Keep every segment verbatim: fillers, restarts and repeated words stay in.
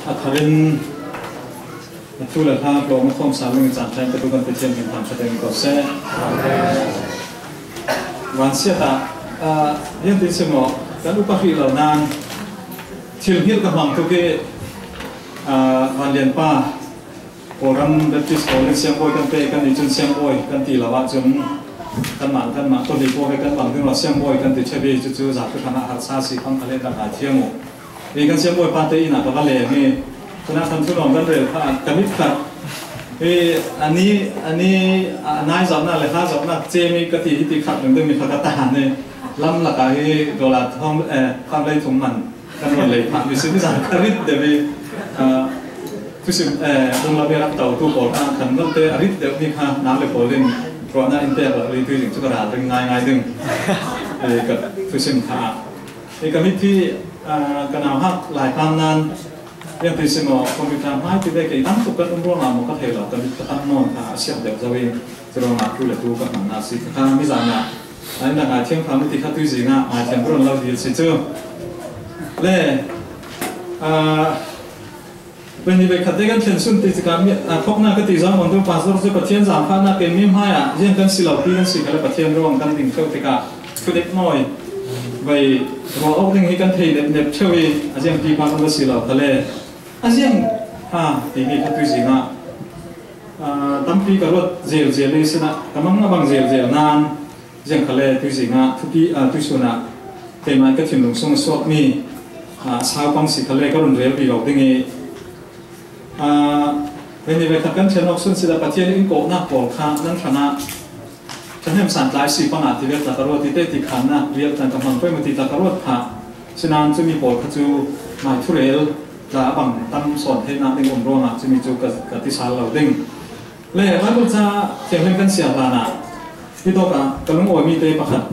A tharin a thu le hla tlawmna khawm sa ling caan ṭha in ka tu kan Pathian min thangṭhat in ko seh. Vansiat ah, ah, hian tin si maw, kan upa hrih lo nan thil hngilh ka hmang tuk i, ah, Vanlianpa Kawlram Baptist College siangbawi kan pe, kan nih cun siangbawi kan ti lo ahcun kanmah, kanmah, Kawlram pawl he kan bang ding lo siangbawi kan ti ṭheu i, cucu zatu hrangah harsa si pang kha le kan ai thiam uh. Hi kan siangbawi pate inn ah ka va leng i, cun a khan thunuam kan rel kha ah ka mit khat hi, ani, ani, a nai zohnak le hla zohnak cem i ka ti hi ti khat ding ding mi kha ka ta han i, lam lakah hi dollar thawng, eh, thawng lei thum man kan rawn lei phah mi si mi zan ka rit deuh i, ah, thusim, eh, dunglam i rak to tu pawl kha khan note a rit deuh mi kha nau le pawl in ruahnak in pek lo i tui ding cu ka ralring ngaingai ding. Eh, ka thusim kha ah. Eh, ka mit hi, ah, ka nauhak lai hlan nan rian ti si maw, computer hmai ti ve kei tam tuk kan um ruangah maw ka thei lo, ka mit ka tam nawn kha a siam deuh zo i, curuangah tu le tu ka hmannak si kha mi zan ah, a inn ah ngai thiam kha mi ti kha tui zingah ngai thiam ka rawn lo dil si cu. Le, ah, Pahnih veikhat te kan thlen sun ti tikah mi, a, thawknak ka ti zawng bang tu pastor cu Pathian zaangfahnak in mi hmaiah ziang kan si lo ti kan si kha le Pathian ruang kan ding ṭheu tikah thudep nawi vai ruah awk ding hi kan thei nepnep ṭheu i a ziangti pa kan va si lo kha le a ziang ha timi kha tui zingah, a, tampi ka ruat zelzel i sinah ka mang a bang zelzel nan ziang kha le tui zingah thupi, a, tuisun ah keimah ka thinlung sung a suakmi, a, sau pang si kha le ka run rel vivo ding i, a, veini veikhat kan thlen awk sun si le Pathian in kawhnak pawl kha nan hrangah ṭhahnem san tlai si pangah ti vek tla ka ruat i te ti khannak rial tan ka hmang pei maw ti tla ka ruat phah. Sinan cumi pawl kha cu mai thurel tla a bang tam sawn theihnak ding um ruangah cumi cu ka, ka ti sal lo ding. Le Bible ca thianghlim kan siar hlanah hitawkah ka lungawimi te pakhat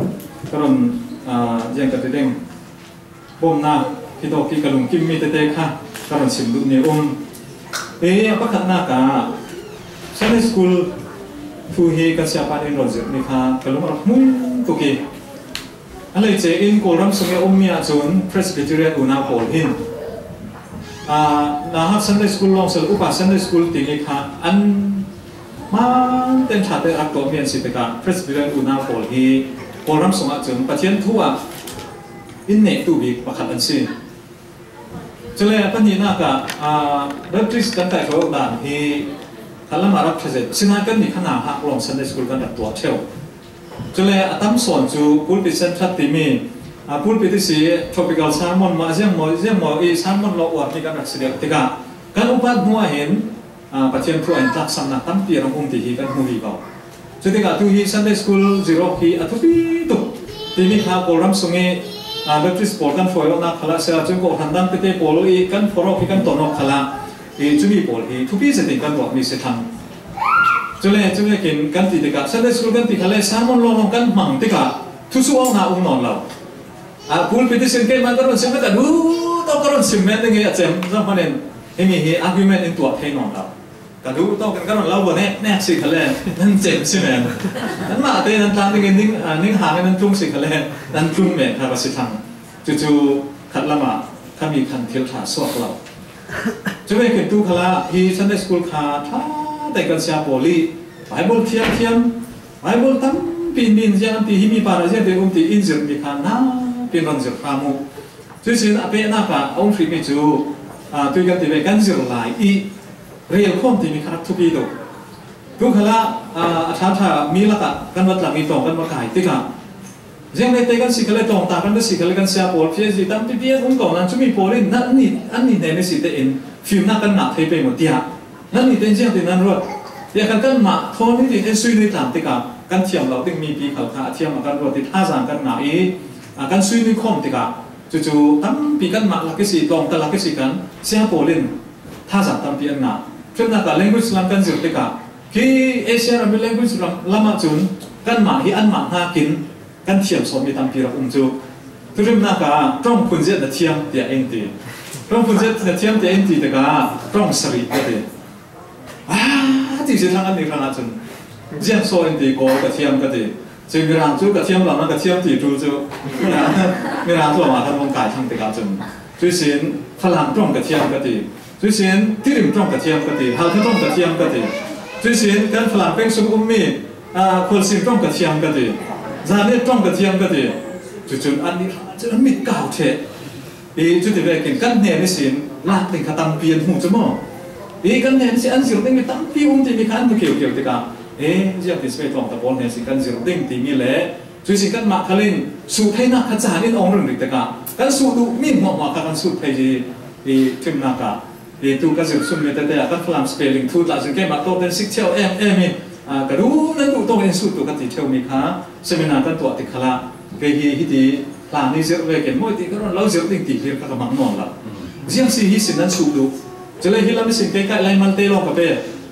ka rawn, aa, ziang ka ti ding. Bawmhnak hitawk hi ka lungkimmi tete kha ka rawn sim duhmi a um. E, a pakhatnak ah Sunday school thu hi kan siapa in rawn zirhmi kha ka lung a rak hmui tuk i, a hleice in Kawlram sung i a ummi ahcun Presbyterian unau pawl hin, aa, nauhak Sunday school lawng sal upa Sunday school timi kha an hmaan ten ṭha te rak tuahmi an si tikah Presbyterian unau pawl hi Kawlram sung ahcun Pathian thu ah in nehtu bik pakhat an si. Cule a pahnihnak ah, aa, Baptist kan kaihhruai awk dan hi khatlam ah rak ṭha zet. Sinain kannih kha nauhak lawng Sunday school kan rak tuah ṭheu. Cule a tam sawn cu pulpit centre timi, aa, pulpit ihsi tropical sermon maw, ziang maw, ziang maw i sermon lawh uarmi kan rak si deuh tikah kan upat hnuah hin, aa, Pathian thu ah hin tlaksamnak tampi a rak um ti hi kan hmu vivo. Cutikah tu hi Sunday school zirh awk hi a thupi tuk timi kha Kawlram sung i, aa, Baptist pawl kan hruai awknak khalah si ahcun kawhhran dang tete pawl i kan forh awk hi kan ton awk khalah i cumi pawl hi thupi zetin kan ruahmi si thlang. Cule, cule kin kan ti tikah Sunday school kan ti kha le sermon lawnglawng kan hmang tikah thusuh awknak um nawn lo. A pulpit ihsin keimah ka rawn sim le ka duh tawk ka rawn sim men ding i a cem zohman in himi hi argument in tuah thei nawn lo. Ka duh tawk in ka rawn lo buan nek nek si kha le nan cem si men. Nanmah te nan tlang ding in ning, a, ning hang in nan tlung si kha le nan tlung men kha ka si thlang. Cucu khatlam ah khami khan thil ṭha suak lo. Cuvekin tu khalah hi Sunday school kha ṭha tein kan sia pawl i Bible thiamthiam, Bible tampi in mi in ziang an ti, himi parah ziang te um ti in zirhmi kha napi in rawn zirh hram uh. Cuihsin a pehnak ah a um hrihmi cu, aa, tui kan ti ve kan zirh lai i rel khawm timi kha rak thupi tuk. Tu khalah, aa, a ṭha ṭha mi lakah kan va tlang i tawng kan va kai tikah ziang te kan si kha le, tlawngta kan va si kha le, kan sia pawl, PhD tampi pi an um ko nan cumi pawl in nan nih, an nih hnen ihsi tein fimnak kan ngah thei pei maw tiah nan nih tein ziang tin nan ruat tiah khan kanmah thawn nih tin sui nih tlang tikah kan thiam lo ding mipi khal kha a thiam a kan ruat i thazaang kan ngah i, a, kan sui nih khawm tikah cucu tampi kanmah lak ihsi, tlawngta lak ihsi kan sia pawl in thazaang tampi an ngah. Ṭhiamnak ah language lam kan zir tikah khi Asia ram i language lam, lam ahcun kanmah hi anmah hnakin kan thiam sawmmi tampi rak um cu. Thuhrimnak ah ṭawng phunzet na thiam tiah in ti. Ṭawng phunzet na thiam tiah in ti tikah ṭawng sarih ka ti. Ah, ti si thlang an nih hrang ahcun ziang saw in ti kawl ka thiam ka ti. Cun Mirang cu ka thiam lo, na ka thiam ti ṭul cu Mirang, Mirang tlawm ah kan hong kai thlang tikah cun Tuisin Falam ṭawng ka thiam ka ti. Tuisin Tirim ṭawng ka thiam ka ti. Halkha ṭawng ka thiam ka ti. Tuisin kan Falam peng sung um mi, ah, Khualsim ṭawng ka thiam ka ti. Zanet ṭawng ka thiam ka ti. Cucun an i, an mit kau ṭheh. I, cuti vekin kan hnen ihsin lak ding kha tampi an hmu cu maw? I, kan hnen ihsin an zir ding mi tampi um timi kha an hmu kiukiu tikah, e, ziangtin si ve, tlawngta pawl hnen ihsin kan zir ding timi le, cuihsin kanmah khal in suh theinak kha caan in a ong ringring tikah kan suh duhmi hmuahhmuah kha kan suh thei hi, i, ṭhimnak ah, i, tu ka zir sunmi tete ah kan Falam spelling thu tla sin keimah tawk ten sik cio em em i, aa, ka duh nan duh tawk in suh tu ka ti ṭheumi kha seminar kan tuah tik khalah kei hi hiti hla ni zirh vekin maw ti ka run lo zirh ding ti hlir kha ka mang nawn lo. Ziang si hi sin nan suh duh. Cule hi lam ihsin kei kai lai malte lawng ka pe.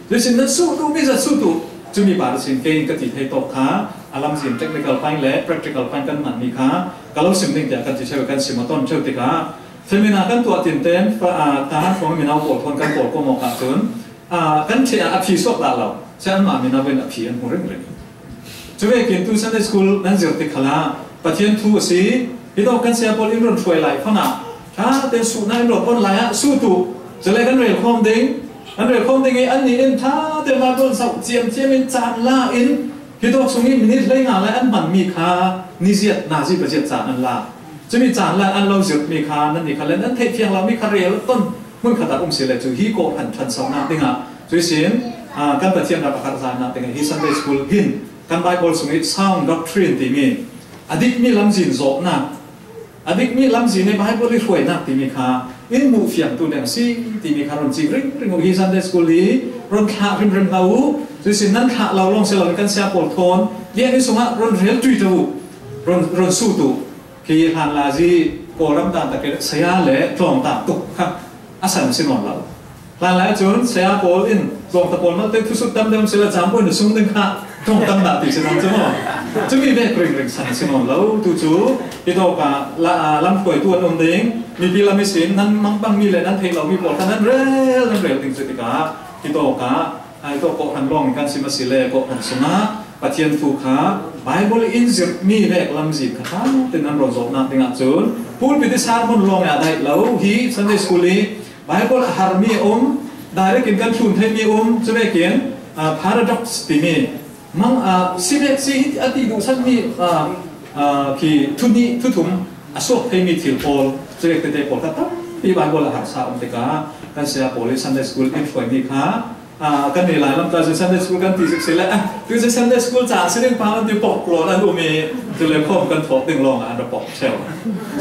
Tuihsin nan suh duh mi zat suh duh. Cumi par ihsin kei in ka ti thei tawk kha a lamzin technical pain le practical pain kan hmanmi kha ka lo sim ding tiah kan ti ṭheu, kan sim a ton ṭheu tikah seminar kan tuah tinten fa-, aa, ta hang khuang mi nau pawl thawn kan pawl kawm awkah cun, aa, kan ṭheh ah a phi suak dah lo. Sia anmah mi nau in a phi an hmu ringring. Cuvekin tu Sunday school nan zir tik khalah Pathian thu a si. Hi tawk kan sia pawl in run hruai lai fangah ṭha ten suhna in run on lai ah suh tu. Cule kan rel khawm ding, kan rel khawm ding i annih in ṭha ten Bible zoh ciamciam in caan la in hi tawk sung i minit hleinga lai an hmanmi kha niziat nazi paziat caan an la. Cumi caan lai an lo zirhmi kha nannih kha le nan theih fiang lomi kha rel ton hmun khat ah um si le cu hi kawhhran ṭhansonak dingah cuihsin, aa, kan Pathian ram a karhzainak dingah hi Sunday school hin kan Bible sung i sound doctrine timi a dikmi lamzin zawhnak, a dikmi lamzin i Bible i hruainak timi kha in hmuh fiangtu ding a si timi kha run cik ringring uh. Hi Sunday school hi run thlah hrimhrim hlah uh. Cuihsin nan thlah lo lawng si lo in kan sia pawl thawn biakinn sungah run rel ṭuiṭo uh, run, run sut uh. Khi hlanlai zi Kawlram dan takin saya le tlawngta tuk kha a san a si nawn lo. Hlanlai ahcun saya pawl in tlawngta pawl malte thusut tam deuh si le caan puai na sung ding kha tlawng tam dah ti si nawn cu maw? Cumi vek ringring san a si nawn lo. Tu cu hitawk ah la-, aa, lamhruaitu an um ding, mipi lam ihsin nan mang bangmi le nan theih lomi pawl kha nan rel, nan rel ding cu tikah hitawk ah Aa, hitawk kawhhran lawng in kan sim a si le kawhhran sungah Pathian thu kha Bible in zirhmi vek lamzin kha ṭha tein nan rawn zawhnak dingah cun pulpit i sermon lawng ah daih lo hi. Sunday school i Bible a harmi a um, direct in kan thlun theimi a um, cuvekin, aa, paradox timi mang, aa, si vek si hi a ti duhsanmi, aa, aa, khi thu hnih thu thum a suak theimi thil pawl, cuvek tete pawl kha tampi Bible a harsa a um tikah kan saya pawl i Sunday school in hruaimi kha Aa, kan ni lai lam ta cu Sunday school kan ti zik si le, ah, tu cu Sunday school caan si ding pa an ti pok lawn an um i, tu le khawm kan thawk ding lawng ah an ra pok cheu.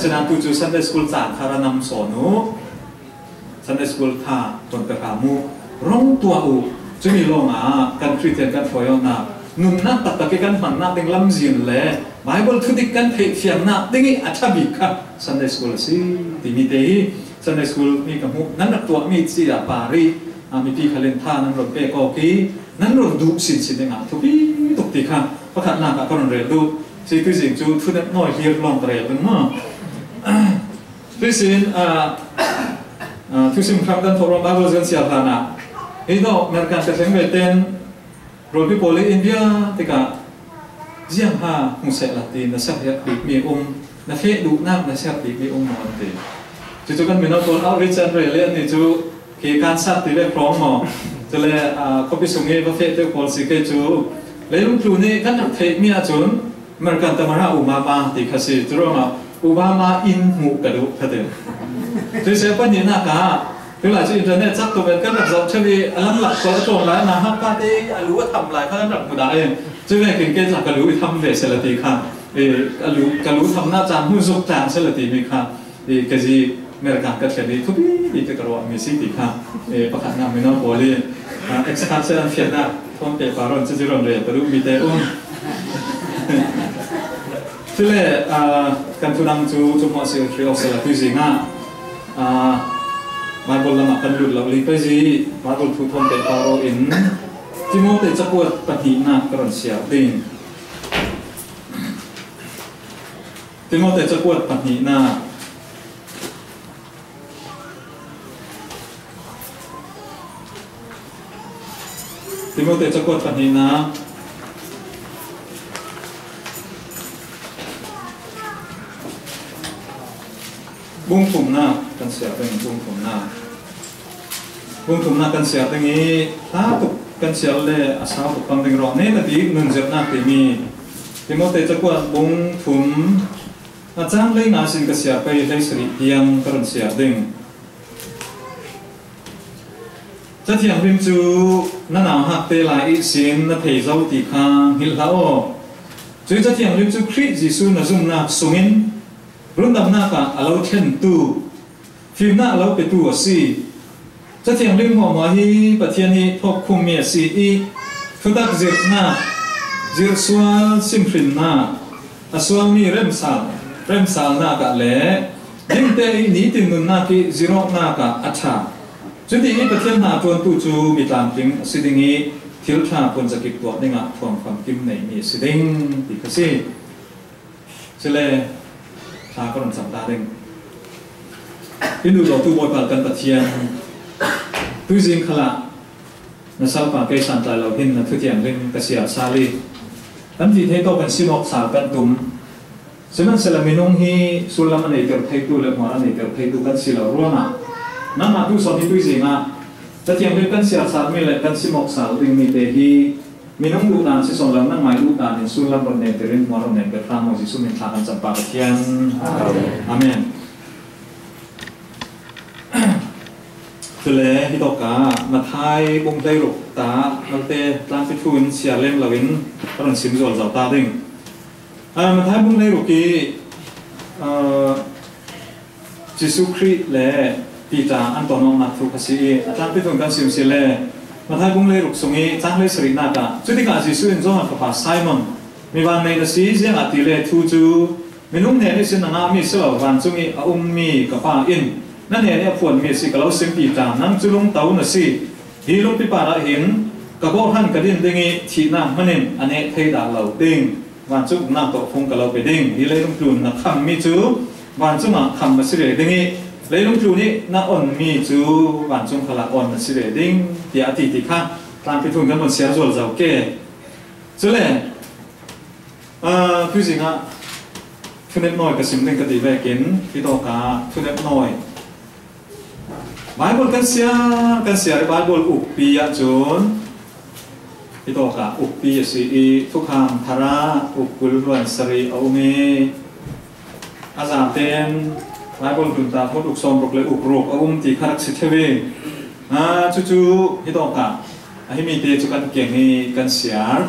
Sinain tu cu Sunday school caan kha ra nam sawn uh, Sunday school tha ton ka hram uh, rong tuah uh, cumi lawng ah kan Christian kan hruai awknak, nunnak taktak i kan hmannak ding lamzin le Bible thudik kan theih fiangnak ding i a ṭha bik kha Sunday school a si timi te hi Sunday school mi ka hmuh nan rak tuahmi ci ah par i, aa, mipi khal in tha nan rawn pek awk i nan rawn duh sinsin dingah thupi tuk ti kha pakhatnak ah ka rawn rel duh. Cuih tuzing cu thunemh nawi hlir lawng ka rel ding maw? Tuisin, aa, aa, thusim hram kan thawh ruang Bible zan siar hlanah hi tawh American ka thleng ve ten Rualpi pawl i in bia tikah, ziangha hmuh seh la ti na serhiat bikmi um, na feh duhnak na serh bikmi um maw an ti. Cucu kan mino pawl outreach an rel i annih cu khi kan sak ti ve hrawng maw? Cule, aa, khuapi sung i va feh te pawl si kei cu leilung tlun i kan rak theihmi ahcun American tamara Obama ti kha si. Curuangah Obama in hmuh ka duh kha ti. Tuise pahnihnak ah, tulai cu internet cak tuk in kan rak zoh ṭheu i a lamlak pawl a tlawm lai, nauhak pa te a lu a tham lai kha kan rak hmu dah i, cuvekin kei tla ka lu i tham ve seh la ti kha, i, ka lu, ka lu thamnak caan hmun zuk tlan seh la timi kha, i, ka zi American ka thlen i thupi bik ka ruahmi si ti kha, i, pakhatnak mino pawl i, ah, expat se an fiannak thawn pehpar rawn cuci rawn rel ka duhmi te um. Cule, aa, kan thunang cu cu hmuah si, hri awk si la tui zingah, aa, Bible lamah kan lut lo li pei zi, Bible thu thawn pehpar aw in Timote cakuat pahnihnak ka rawn siar ding. Timote cakuat pahnihnak. Timote cakuat pahnihnak. Bung thumnak. Kan siar ding bung thumna. Bung thumna kan siar ding i, hla tuk kan siar le a sau tuk pang ding rawh, neta bik nun zirhnak timi Timote cakuat bung thum a cang hleinga sin ka siar pei, hleisarih tiang ka run siar ding. Cathianghlim cu na nauhakte lai ihsin na thei zo ti kha hngilh hlah aw. Cuih Cathianghlim cu Khrih Jesuh na zumhnak sungin rundamnak ah a lo thlentu, fimnak a lo petu a si. Cathianghlim hmuahhmuah hi Pathian ih thawkkhummi a si i, thutak zirhnak, zirhsual simhrinnak, a sualmi remsal, remsalnak ah le dingte ih nitin nunnak ih zirh awknak ah a ṭha. Cuti ih Pathian hna a ṭuantu cu mi tlamtling a si ding i, thil ṭha puanzakip tuah dingah thuamfam kim neimi a si ding, ti kha si. Cule hla ka run cam ta ding. Hi duhdawtu Bawipa kan Pathian, tuizing khalah na salpa kei santlai lo hin na thutiang ding ka siar sal i, kan ti thei tawk kan sim awk sal kan tum. Sihmanhsehlaw minung hi sullam a neiter theitu le hmual a neiter theitu kan si lo ruangah, nangmah tu sawn hi tuizing ah Cathianghlim kan siar salmi le kan sim awk sal dingmi te hi minung duhdan si sawn lo, nangmah ih duhdan in sullam run nenter in hmual run nenter hram maw, Jesuh min thla kan campa Pathian. Amen. Cule hitawkah Matthai bung hleiruk ta malte tlangpi thu in siar lem loin ka run sim zualzo ta ding. Ah, Matthai bung hleiruk i, ah, Jesuh Khrih le Peter an ton awknak thu kha si i, a tlangpi thu in kan sim si le Matthai bung hleiruk sung i cang hleisarihnak ah, cutikah Jesuh in Johan fapa Simon, mi vanneih na si, ziangahtile thu cu minung hnen ihsin na ngahmi si lo, vancung ih a ummi ka Pa in na hnen ih a phuanmi a si, ka lo sim Peter, nang cu lungto na si. Hi lungpi parah hin ka kawhhran ka din ding i thihnak hman in a neh thei dah lo ding. Vancung uknak tawh phung ka lo pe ding. Hi leilung tlun na khammi cu vancung ah kham a si ve ding i, leilung tlun ih na onmi cu vancung khalah on a si ve ding, tiah a ti ti kha tlangpi thu in kan run siar zualzo ke. Cule, aa, tuizing ah thunep nawi ka sim ding ka ti vekin, hitawkah thunep nawi Baibal kan siar, kan siar i Baibal ukpi ahcun hitawkah ukpi a si i, Thukham Thar ah uk kul hluan sarih a um i, a zaten Baibal tlunta phot uk sawmruk le uk ruk a um ti kha rak si ṭheu i, aa, cucu hitawkah a himi te cu kan keng i kan siar.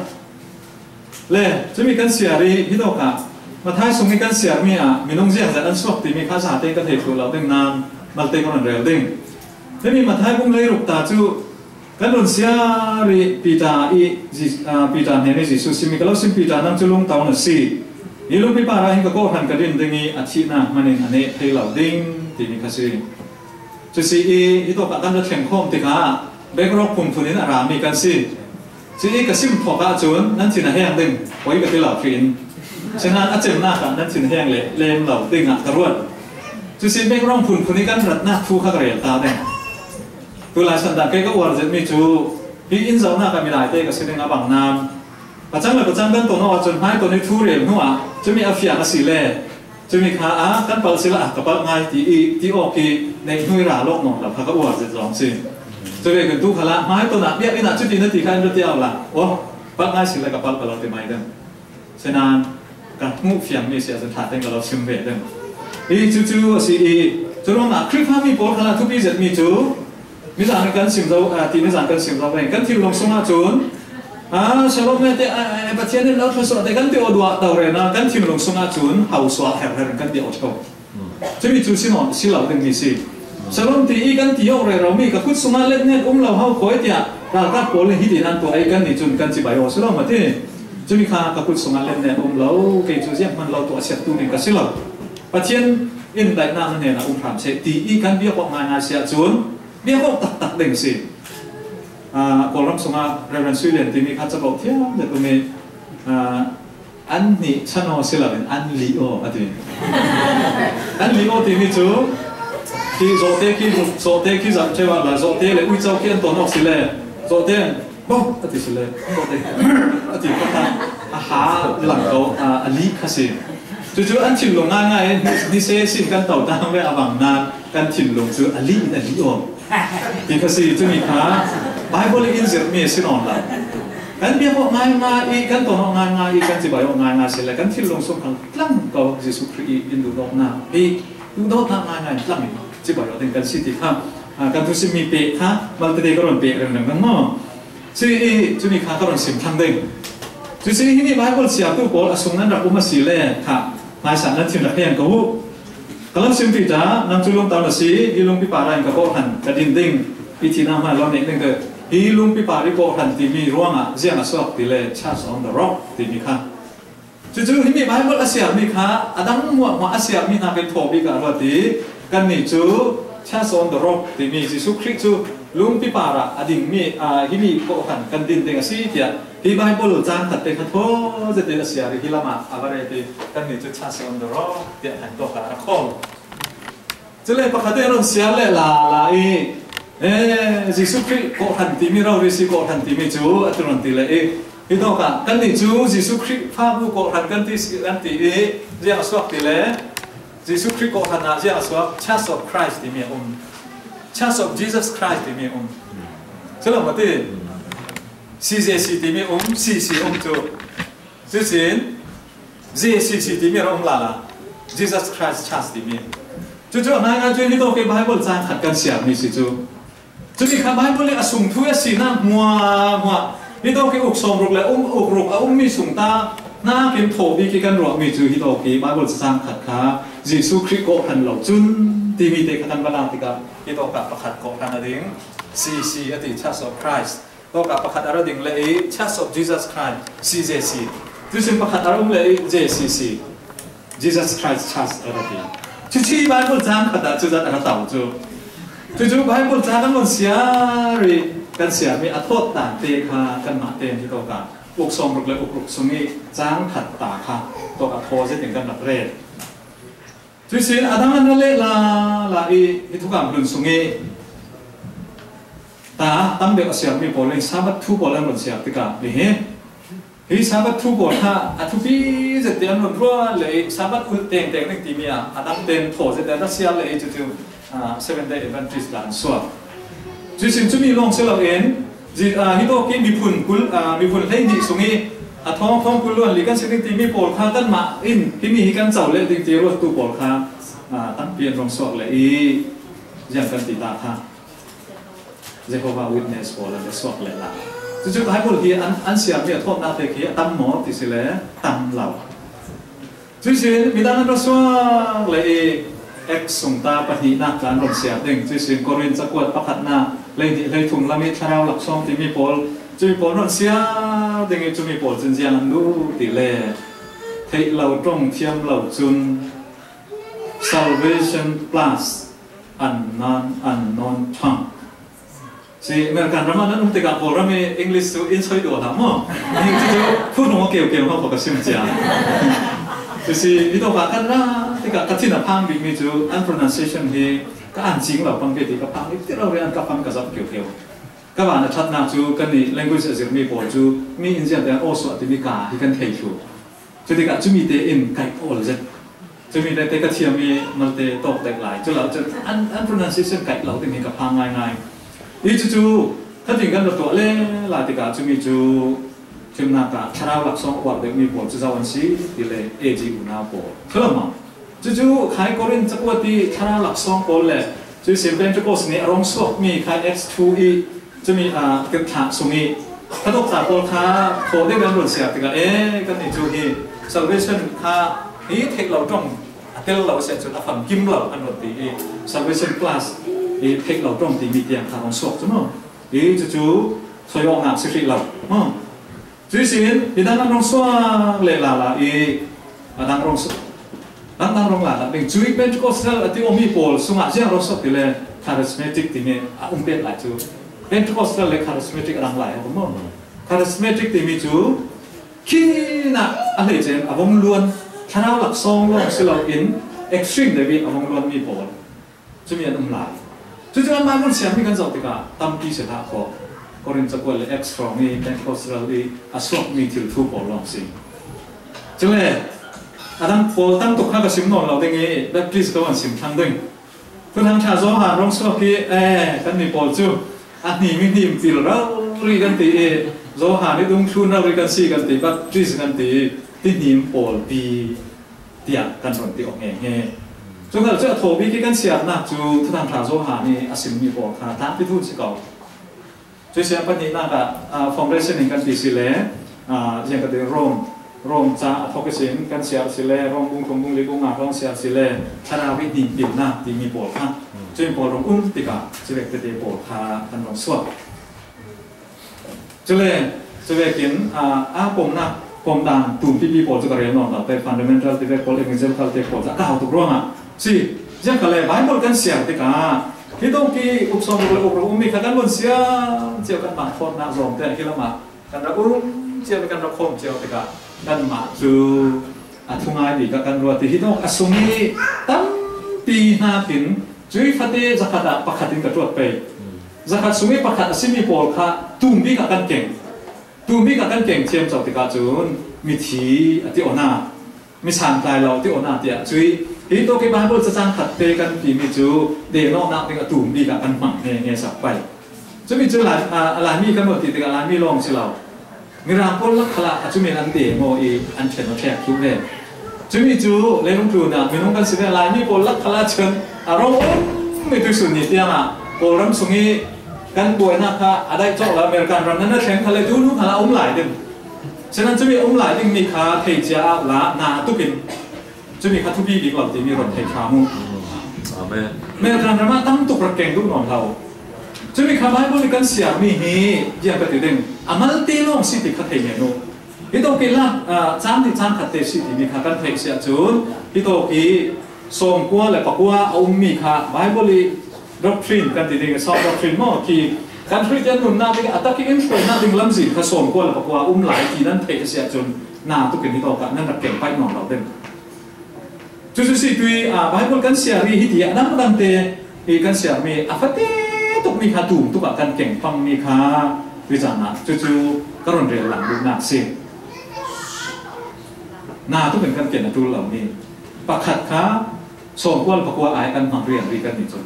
Le cumi kan siar i hitawkah Matthai sung i kan siarmi ah minung ziangzat an suak timi kha zate ka thei thluh lo ding nain malte ka run rel ding. Himi Matthai bung hleiruk ta cu kan run siar i Peter i Ji-, aa, Peter hnen i Jesuh simi, ka lo sim Peter, nang cu lungto na si. Hi lungpi parah hin ka kawhhran ka din ding i a thihnak hman in a neh thei lo ding timi kha si. Cu si i, hitawkah kan ra thleng khawm tikah background phunphun in a rami kan si. Cu i ka sim thawk ahcun nan thin a heng ding, poi ka ti lo ṭhin. Sinain a cemnak ah nan thin a heng le lem lo dingah ka ruat. Cu si background phunphun i kan ratnak thu kha ka rel ta ding. Tulai sandan kei ka uar zetmi cu hi inn zohnak ah milai te ka si ding a bang nan, pacang le pacang kan ton awk ahcun hmai ton i thu rel hnu ah cumi a fiang a si le, cumi kha, a, kan palh si la, a, ka palh ngai ti i, ti awk i, neih hnu i ra lawk nawn lo kha ka uar zet zong si. Cu vekin tu khalah hmai ton ah biak inn ah cuti na ti kha in ra ti awk la, aw, palh ngai si le ka palh ka lo ti mai ding. Sinain ka hmuh fiangmi si ahcun ṭha tein ka lo sim ve ding. Hi cucu a si i, cu ruangah Khrihfami pawl khalah thupi zetmi cu, nizan kan sim zo, aa, ti nizan kan sim zo ve. Kan thinlung sungah cun, aa, Shalom te, aa, Pathian in lo thluasuah te kan ti awk duah to rena kan thinlung sungah cun hausuah herher in kan ti awk ṭheo. Cumi cu si nawn, si lo dingmi si. Shalom ti i kan ti awk rero mi, ka kut sungah letnet um lo ho khawi tiah ralkap pawl in hitin an tuah i, kannih cun kan cibai aw si lo maw ti. Cumi kha ka kut sungah letnet um lo, kei cu zianghman lo tuah siattu ding ka si lo. Pathian in daihnak na hnenah um hram seh ti i kan biak awk ngaingai si ahcun, biak awk taktak ding si. Aa, Kawlram sungah Reverend Sui Lian timi kha capo thiam zet um i, aa, an hnih chan aw si loin an lih aw a ti. An lih aw timi cu, khi zawhte khi, zawhte khi zarh ṭheu ah la, zawhte le uico khi an ton awk si le, zawhte an, "Bo," a ti si le, zawhte, "A ti kha kha, a ha lang ko, a, a lih kha si." Cucu an thinlung ngaingai, ni, ni se sin kan to ta ve a bang nan. Kan thinlung cu a lih in a lih aw. Ti kha si, cumi kha Bible in zirhmi a si nawn lo. Kan biak awk ngaingai i, kan ton awk ngaingai i, kan cibai awk ngaingai si le, kan thinlung sung kha tlang ko Jesuh Khrih i in duhdawtnak hi, duhdawtnak ngaingai in tlang in cibai awk ding kan si ti kha, ah, kan thusimmi pek kha malte te ka rawn pek ringring maw. Cui i cumi kha ka rawn sim thlang ding. Cusi himi Bible siamtu pawl a sung nan rak um a si le kha hmaisa nan thin rak hian ko uh. Ka lo sim ti ta, nang cu lungtang na si, hi lungpi par ah in ka kawhhran ka din ding, i thihna hmai lo nek ding te. Hi lungpi par i kawhhran timi ruangah ziang a suak ti le, Church on the Rock timi kha. Cucu himi Bible a siarmi kha a dang hmuahhmuah a siarmi hnakin thawh bik ah ruat i, kannih cu Church on the Rock timi Jesuh Khrih cu lungpi par ah a dingmi, aa, himi kawhhran kan din ding a si tiah hi Bible cang khat te kha thaw zet in a siar i, hi lamah a va ret i, kannih cu Church on the Rock tiah kan tawk ah a rak khawl. Cule pakhat in a rawn siar le lala i, eh, Jesuh Khrih kawhhran timi, rori si kawhhran timi cu a ti rawn ti le i, hi tawkah kannih cu Jesuh Khrih fabu kawhhran kan ti si, kan ti i, ziang a suak ti le, Jesuh Khrih kawhhran ah ziang a suak, Church of Christ timi a um, Church of Jesus Christ timi a um. Culo mati, C J C timi a um, C C a um cu. Cucin, J C C timi a ra um lala, Jesus Christ Church timi. Cucu a ngaingai cu hi tawk i Bible cang khat kan siarmi si cu. Cumi kha Bible i a sung thu a sinak hmuahhmuah hi tawk i uk sawmruk le um, uk ruk a ummi sung ta hnakin thawh bik i kan ruahmi cu hi tawk i Bible cang khat kha Jesuh Khrih kawhhran lo cun timi te kha kan va lak tikah hi tawkah pakhat kawhhran a ding, C C a ti, Church of Christ. Tawkah pakhat a ra ding le i Church of Jesus Christ, C J C. Cucin pakhat a ra um le i J C C, Jesus Christ Church a ra ti. Cuci Bible cang khat ah cuzat a ra tau cu. Cucu Bible cang kan rawn siar i kan siarmi a thawt dan te kha kanmah tein hi tawkah uk sawmruk le uk ruk sung i cang khat ta kha tawkah thaw zetin kan rak ret. Cuihsin a dang an ra leh lala i hi thukam hlun sung i ta tam deuh a siarmi pawl in Sabbath thu pawl an rawn siar tikah mi hi, hi Sabbath thu pawl kha a thupi zet te an rawn ruah le i Sabbath ulh tengteng ding timi ah a dang ten thaw zet te an ra siar le i cucu, ah, Seventh Day Adventist dah an suak. Cuihsin cumi lawng si loin, Ji-, aa, hi tawk i miphun kul, aa, miphun hleihnih sung i a thawng thawng kul luan li kan si ding timi pawl kha kanmah in himi hi kan co leh ding ti ruattu pawl kha, aa, tampi an rung suak leh i ziang kan ti ta kha. Jehovah Witness pawl an ra suak leh la. Cucu Bible hi an, an siarmi a thawtnak te khi a tam maw ti si le tam lo. Cuihsin midang an ra suak le i Acts sung ta pahnihnak kha an rawn siar ding. Cuihsin Korin cakuat pakhatnak hleihnih hleithum lam i thlarau laksawng timi pawl, cumi pawl rawn siar ding i cumi pawl cun ziang an duh ti le theih lo ṭawng thiam lo cun Salvation Plus, Unknown, Unknown Tongue. Si American ram ah nan um tikah Kawlram i English cu in soi dawh hlah maw? Hi cu cu phun hrawng a keu keu hmanh ka sim cia. Cusi hi tawkah kan ra tikah ka thin a phang bikmi cu an pronunciation hi ka an cing lo pang ve ti ka phang i ti rori an ka phang ka zat keu keu. Ka van a ṭhatnak cu kannih language a zirmi pawl cu mi in ziangte an aw suah timi ka hi kan thei thluh. Cutikah cumi te in kaih awl zet. Cumi te, te ka thiam i malte tawk dek lai. Cu lo cun an, an pronunciation kaih lo ding hi ka phang ngaingai. I cucu khatin kan ra tuah le lai tikah cumi cu thimnak ah thlarau laksawng uar deuhmi pawl cu zo an si ti le A G unau pawl. Cu lo maw? Cucu khai Korin cakuat i thlarau laksawng pawl le cuihsin Pentecost ni a rung suakmi khai Acts two i cumi, aa, tirhthlah sung i khatawk tla pawl kha thawh deuh an rawn siar tikah, e, kannih cu hi salvation kha hi theih lo ṭawng a tel lo a si ahcun a famkim lo an rawn ti i Salvation Plus i theih lo ṭawng timi tiang kha rawn suak cu maw? I cucu soi awknak si hrih lo maw? Cuihsin hi dang an rawn suak le lala i a dang rawn suak, dang dang rawn lala ding cui Pentecostal a ti awmi pawl sungah ziang rawn suak ti le charismatic timi a um pet lai cu. Pentecostal le charismatic a dang lai a um maw? Charismatic timi cu khin ah a hleice in a vung luan, thlarau laksawng lawng si lo in extreme deuh i a vung luanmi pawl. Cumi an um lai. Cucu an Bible siarmi kan zoh tikah tampi si hlah khawh. Korin cakuat le Acts hrawng i Pentecostal i a suakmi thil thu pawl lawng si. Cule a dang pawl tam tuk kha ka sim nawn lo ding i Baptist ka van sim thlang ding. Thuthang ṭha Johan rong suak hi, eh, kan mi pawl cu a hnim i hnim pil rori kan ti i, Johan i dungthlun rori kan si kan ti, Baptist kan ti i, ti hnim pawlpi tiah kan run ti awk nghe nghe. Cu khal cu a thawh bik i kan siarnak cu Thuthang ṭha Johan i a simmi pawl kha tlangpi thu si ko. Cu siang pahnihnak ah, ah, foundation in kan ti si le, ah, ziang ka ti Rome, Rome ca a thawk ihsin kan siar si le, Rome bung thum bung li bung nga hrawng siar si le, thlarau i hnimpilnak timi pawl kha, cu in pawl rung um tikah civek tete pawl kha kan rung suak. Cule, cuvekin, ah, a pomnak, pomdan tum pipi pawl cu ka rel nawn lo, te fundamental tivek pawl, evangelical tivek pawl cu a kau tuk ruangah si. Ziang ka le Bible kan siar tikah, hi dong ki uk sawm ruk le uk ruk ummi kha kan vun siam cio kanmah thawtnak zawm te hi lamah kan rak um cio, kan rak khawm cio tikah kanmah cu a thungai bik ah kan ruat i, hi dong a sung i tampi hnakin cui fate zakhat ah pakhat in ka tuat pei. Zakhat sung i pakhat a simi pawl kha tum bik ah kan keng. Tum bik ah kan keng thiam co tikah cun mithi a ti awna, mi santlai lo ti awna tiah cui hi tawk i Bible cacang khat te kan timi cu dehnawhnak ding a tum bik ah kan hmang nghe nghe sak pai. Cumi cu Lai, a, a Laimi kan lo ti tikah Laimi lawng si lo. Mirang pawl lak khalah a cumi an dehmaw i an ṭhen aw ṭhek thluh ve. Cumi cu leilung tlun ah minung kan si ve, Laimi pawl lak khalah cun a rung um mi tuisun ni tiangah Kawlram sung i kan buainak kha a daih cawk lo, American ram nan a thleng kha le tu hnu khalah a um lai ding. Sinan cumi a um lai dingmi kha thei cia ah la na tukin cumi kha thupi bik lo timi run thei ṭha mu. Amen. American ram ah tam tuk rak keng duh nawn lo. Cumi kha Bible nih kan siarmi hi ziang ka ti ding, a malte lawng si ti kha thei men uh. Hi tawk i lak, ah, cang nih cang khat te si timi kha kan theih si ahcun, hi tawk i sawmkua le pakua a ummi kha Bible i doctrine kan ti ding, sound doctrine maw, khi kan Khristian nunnak ding a tak i in hruainak ding lamzin kha sawmkua le pakua a um lai ti nan theih a si ahcun, na tukin hi tawk ah nan rak keng paih nawn lo ding. Cucu si tui, ah, Bible kan siar i hiti a dangdang te i kan siarmi a fate tukmi kha tum tuk ah kan keng pangmi kha tui caan ah cucu ka run rel lang duhnak si. Na tukin kan ken a ṭul lomi pakhat kha sawmkua le pakua ai kan hmang rian ri kan ni cu.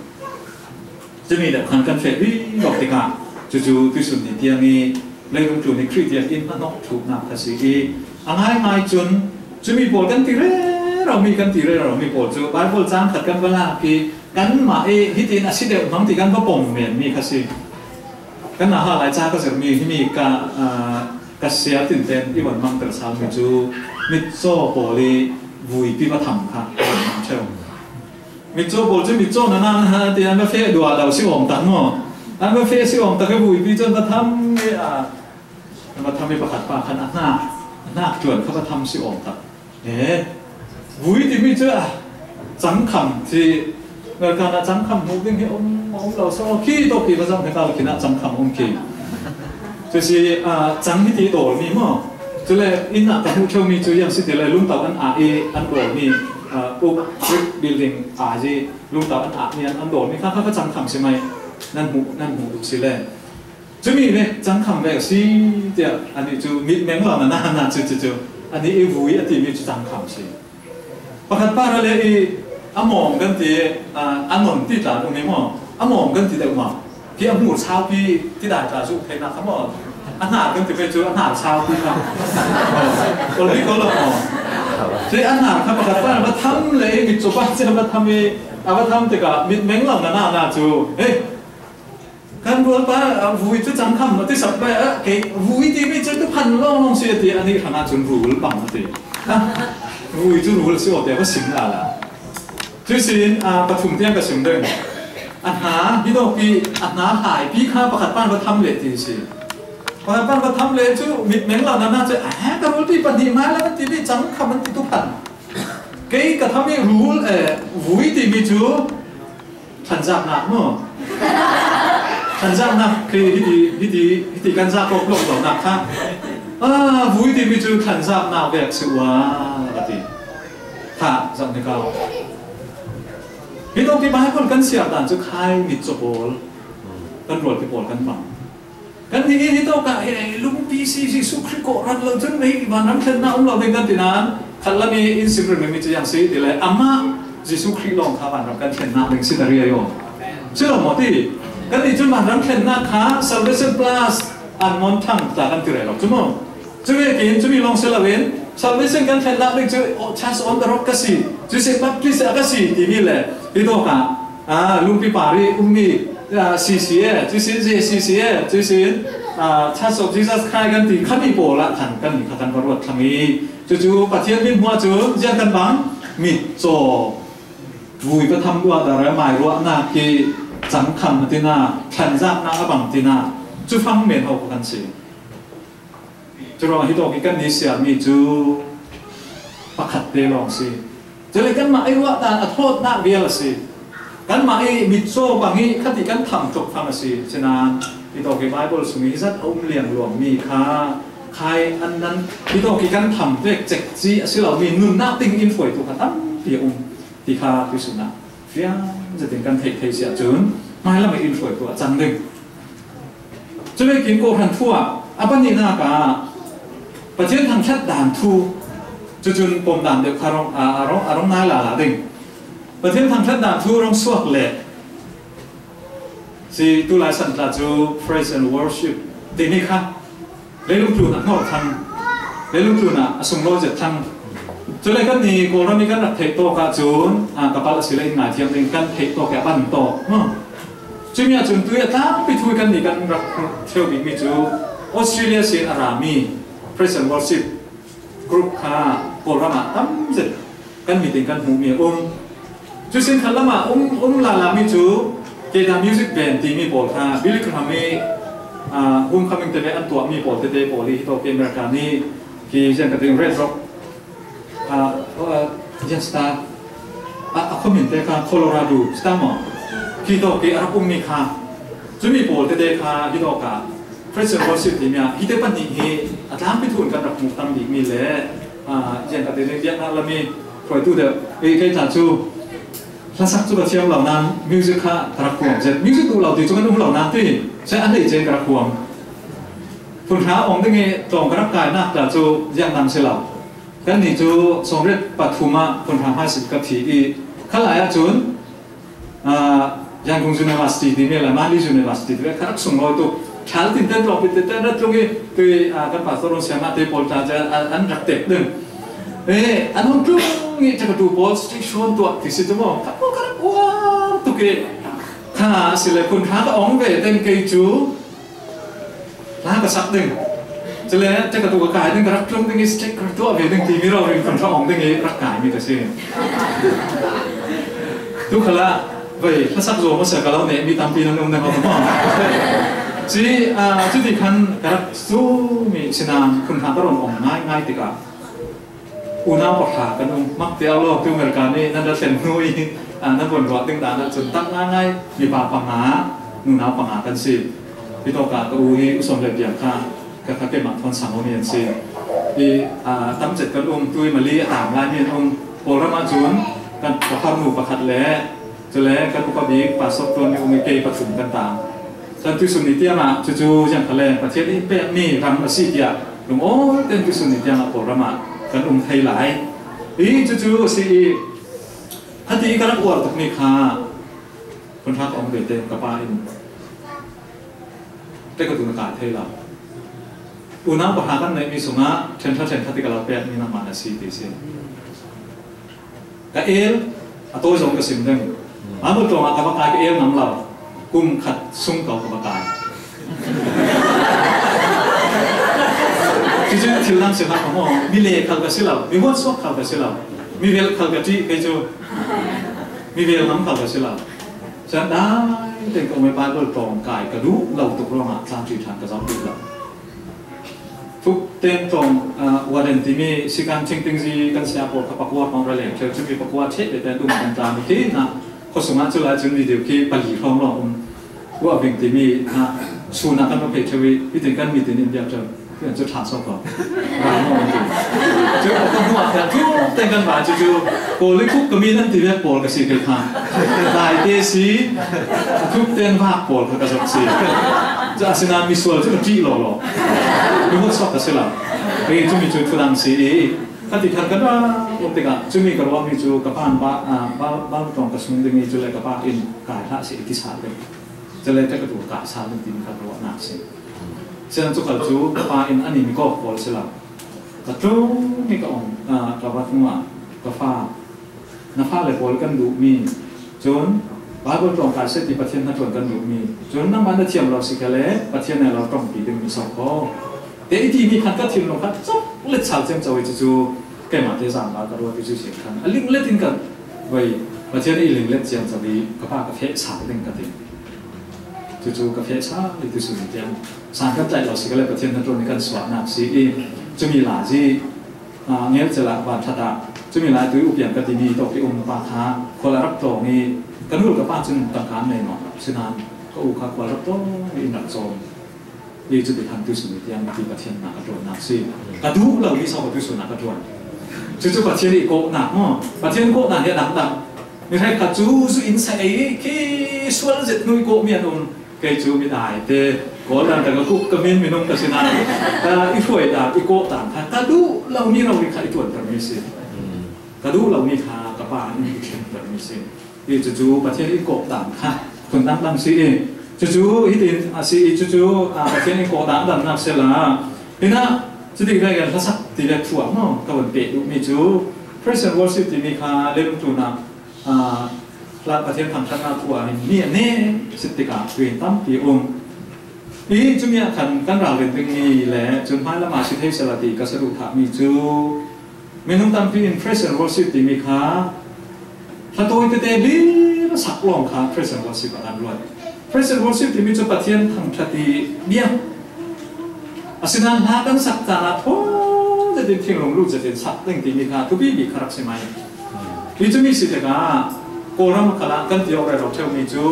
Cumi deuh khan kan feh rih lo tikah cucu tuisun ni tiang i leilung tlun i Khristian in a hnawh ṭhutnak kha si i, a ngaingai cun cumi pawl kan ti rero mi, kan ti rero mi pawl cu Bible cang khat kan va lak i kanmah i hitin a si deuh hmang ti kan va pom menmi kha si. Kan naha lai ca ka zirmi himi ka, aa, ka siar tinten i van mangter salmi cu mitcaw pawl i vuipi va tham kha a van mang ṭheu. Mitcaw pawl cu mitcaw na nan ha ti an va feh dua lo si awm tak maw? An va feh si awm tak i vuipi cu an va tham i, a, an va tham i pakhat pa khan a hnak, a hnak ṭuan kha va tham si awm tak. He, vui timi cu, a, cangkham si, American ah cangkham hmuh ding hi um, um lo so khi tawk khi va zong he kal khin ah cangkham um khi. Cu si, a, cang hi ti dawl mi maw? Cule inn ah ka hmuh ṭheu mi cu yang si ti le lungto an ah i an dawl mi, a, uk brick building ah i lungto an ah mi an, an dawl mi kha, kha, kha cangkham si mai nan hmuh, nan hmuh duh si le. Cumi le cangkham vek si tiah anih cu mitmeng lo na, na, na cu, cu, cu. Anih i vui a timi cu cangkham si. Pakhat pa ra le i a mawng kan ti, a, a non ti tla dum i maw? A mawng kan ti deuh maw? Khi a hmur saupi ti dai tla zuk theinak kha maw? A hnar kan ti pei cu a hnar saupi kha. Kol ri kol lo maw? Khi a hnar kha pakhat pa va tham le i mit cu pa cia va tham i a va tham tikah mitmeng lo na, na, na cu. Hei, kan rualpa, a, vui cu cangkham a ti sak bai, a, kei vui timi cu tu phan lawnglawng si a ti, anih hrangah cun rul pang a ti. A, vui cu rul si aw tiah va sim lala. Cuihsin, a, pathum tiang ka sim deng. A hna, hi dawpi, a hna hlaipi kha pakhat pan va tham leh ti si. Pakhat pan va tham leh cu mitmeng lo na, na cu, a, ka rulpi pahnih hmai la timi cangkham an ti tu phan. Kei ka tham i rul, eh, vui timi cu Thanzaknak maw? Thanzaknak khi hiti, hiti, hiti kan zak awk lawng lonak kha. A, vui timi cu thanzaknak vek si ua, a ti. Kha, zak ni kau. Hi tawk ti Bible kan siar dan cu khai mit caw pawl, kan rualpi pawl kan pang. Kan ti hi, hi tawk ah, eh, lungpi si, Jesuh Khrih kawhhran lo cun, eh, vanram thlennak um lo ding kan ti nain, khat lam i in sim ringring mi cu yang si ti le, amah Jesuh Khrih lawng kha vanram kan thlennak ding si ta riai aw. Si lo maw ti? Kan nih cun vanram thlennak kha Salvation Plus an mon thang ta kan ti rero cu maw? Cu vekin cumi lawng si loin Salvation kan thlennak ding cu Church on the Rock ka si, cuihsin Baptist ah ka si timi le hi tawkah, ah, Lungpi Pari ummi, ah, C C A, cuihsin J C C A, cuihsin, ah, Church of Jesus Christ kan ti khami pawl ah khan kan kha kan va ruat thlang i, cucu Pathian min hmuah cun ziang kan bang, mitcaw, vui patham ruah dar, mai ruahnak hi cangkham a tina, thlanzaknak a bang tina, cu fang men ho kha kan si. Curuangah hitawk hi kan ni siarmi cu pakhat te lawng si. Cule kanmah i ruahdan a thawtnak vial a si. Kanmah i mitcaw bang i khati kan tham tuk fang a si. Sinain hitawk hi Bible sung i hizat a um liangluangmi kha khai an nan hitawk hi kan tham vek cekci a si lomi nunnak ding in hruaitu kha tampi a um. Ti kha tuisun ah fiang zetin kan theih thei si ahcun hmailam in hruaitu a cang ding. Cuvekin Kawhhran thu ah a pahnihnak ah Pathian thangṭhat dan thu, cucun pom dan deuh kha rong, a, a rong, a rong nai lala ding. Pathian thangṭhat dan thu rong suak le si tulai san tla cu praise and worship timi kha leilung tlun a hnor thlang, leilung tlun ah a sunglawi zet thlang. Cule kan ni Kawlram i kan rak theih tawk ahcun, ah, ka palh a si le in ngaithiam ding kan theih tawk i a pan tawk. Hmm. Cumi ahcun tui a tlangpi thu i kan ni kan rak hmuh ṭheo bikmi cu Australia sin a rami praise and worship group kha Kawlram ah tam zet kan mit in kan hmuhmi a um. Cusin khat lam ah um, um lala mi cu Keda Music Band timi pawl kha Billy Graham i, ah, homecoming te ve an tuahmi pawl tete pawl i hitawk i America ni hi ziang ka ding Red Rock, ah, ah, Yes Star, ah, a khuamin te kha Colorado Star maw? Hitawk i a rak ummi kha cumi pawl tete kha hitawk ah Praise and worship timi ah hite pahnih hi a tlangpi thu in kan rak hmuh tam bikmi le, ah, ziang ka ti ding biaknak lam i hruaitu deuh. Ei, kei ta cu hlasak cu ka thiam lo nain music kha ka rak huam zet. Music duh lo ti cu kan um lo nain ti, sai an lei cen ka rak huam. Phunhra ong ding i tlawng ka rak kainak ta cu ziang dang si lo. Kan ni cu sawmriat pathum ah phunhra hmai si ka thi i khalai ahcun, ah, Yangon University ti mi le Mali University ti le kha rak sunglawi tuk. Thal tinten tlawngpi tinten rat tlung i tui, ah, kan pastor un siangah te pawl ta ca, ah, an rak tek ding. Eh, an hung tlung i cakatu pawl station tuah ti si tu maw? Ka pawl ka rak uar tuk i kha a si le phun kha ka ong ve ten kei cu hla ka sak ding. Cule, cakatu ka kai ding, ka rak tlung ding i state ka rak tuah ve ding timi rori phun ka ong ding i rak kai mi ka si. Tu khalah, vai, hlasak zo masa ka lo ne, mi tampi nan um ding maw. Ci, ah, cuti khan ka rak sumi sinam phun ka ron ong ngai ngai tikah. Unau pakhat kan um, mak tiau lo, tu America nih nan rak thlen hnu i, ah, nan vun ruat ding dan ah cun tam ngaingai mipa panga, nunau panga kan si. Hitawk ah ka u hi u sawm le piang kha, ka kha keimah thawn sang awmi an si. I, ah, tam cet kan um, tu i Mali a tam lai mi an um, Kawlram ah cun kan ka harnu pakhat le, cule kan upa bik pastor tuanmi um i kei pathum kan tam. Kan tuisun ni tiang ah cucu ziangkhal le Pathian i pekmi ram a si tiah lungawi ten tuisun ni tiang ah Kawlram ah kan um thei lai. I cucu a si i, khati i ka rak uar tukmi kha phunthak a um ve te ka pa in te ka tun a kai thei lo. Unau pahra kan neihmi sungah ṭhen ṭha ṭhen ṭha ti ka lo pekmi nangmah na si ti si. Ka el a tawi zong ka sim ding. Bible tlawng ah ka va kai ka el ngam lo. Kum khat sung ko ka va kai. Cucu thil dang si hlah ka hmuh. Mi le khal ka si lo. Mi huat suak khal ka si lo. Mi vel khal ka ṭih kei cu. Mi vel ngam khal ka si lo. Cun dai teng ka um i Bible tlawng kai ka duh lo tuk ruangah tlang ṭi ṭhan ka zoh duh lo. Thuk ten tlawng, ah, warden timi sikan thingtingzi kan sia pawl kha pakua hmang ra leng ṭheu, cumi pakua ṭheh ve ten dum kan tla mi khi hna khuasung ah cu lai cun video khi pali hrawng lawng um. Ua Ving timi hna sun ah kan va phei ṭheu i, hitin kan mit in in biak ṭheu. Tiang cu ṭha sawk ko. Rai maw an ti. Cu a ka hmuh ah thuk ten kan vai cu cu Kawl i khuk ka mi nan ti vek pawl ka si kei kha. Lai te si, a thuk ten vak pawl kha ka zok si. Cu asinain misual cu ka ṭih law law. Mi huat sawk ka si lo. Kei cu mi cu thudang si i, Ka ti khan ka ra um tikah, cumi ka ruahmi cu ka pa in ba, aa, ba, ba tlawng ka sung ding i, cule ka pa in kai hlah seh i ti sal ding. Cule ka tu kai sal ding timi ka ruahnak si. Sinan cu khal cu ka pa in a nimi kawk pawl si lo. Ka tlung i ka um, aa, ka va hnuah ka fa, na fale pawl kan duhmi, cun Baibal tlawng kai seh ti Pathian hnaṭuan kan duhmi, cun nangmah na thiam lo si kha le Pathian nih a lo ṭongpi dingmi so kho. Te i timi khan ka thinlung kha cawk let sal ciamco i cucu keimah te zangba ka ruat i cu si khan a linglet in ka voi Pathian i linglet ciamco i ka pa ka feh sal ding ka ti. Cucu ka feh sal i ti sun tiang san kan tlaih lo si kha le Pathian hnaṭuan i kan suahnak si i cumi lai zi, aa, ngelcel ah van ṭhat ah cumi lai tu i upiang ka timi tawk i um pa kha khual a rak tlawng i ka nu le ka pa cun tangka an nei nawn lo. Sinan ka u kha khual rak tlawng i in rak cawm. I cuti khan tusun i tiang ti Pathian nak a ṭuannak si. Ka duh lo mi so ka tusun nak a ṭuan. Cucu Pathian i kawhnak maw? Pathian kawhnak hi a dangdang. Mi hrekkhat cu zu in sa ei khi sual zet hnu i kawhmi an um. Kei cu mi dai te kawl dan tak a kuk ka min minung ka si nain, ka i hruai dan, i kawh dan kha ka duh lo mi rori kha i ṭuantermi si. Ka duh lo mi kha ka pa in i ṭhiantermi si. Hi cucu Pathian i kawh dan kha phun dangdang si i, cucu hitin a si i, cucu, aa, Pathian i kawh dan a damnak si la. Hinah cuti vek in hlasak ti vek thu ah maw ka van peh duhmi cu praise and worship timi kha lemtlunah, aa, hlat Pathian thangṭhatnak thu ah hin mi a nek sit tikah tuin tampi a um. Hi cumi ah khan kan ralrin dingmi le cun hmailam ah si thei seh la ti ka saduhthahmi cu minung tampi in praise and worship timi kha hlatawi tete lila sak lawng kha praise and worship a kan ruat. Praise and worship timi cu Pathian thangṭhat i bia. Asinain hla kan sak caan ah thaw zetin thinlung lut zetin sak ding timi kha thupi bik kha rak si mai. Hi cumi si tikah Kawlram khalah kan ti awk rero ṭheumi cu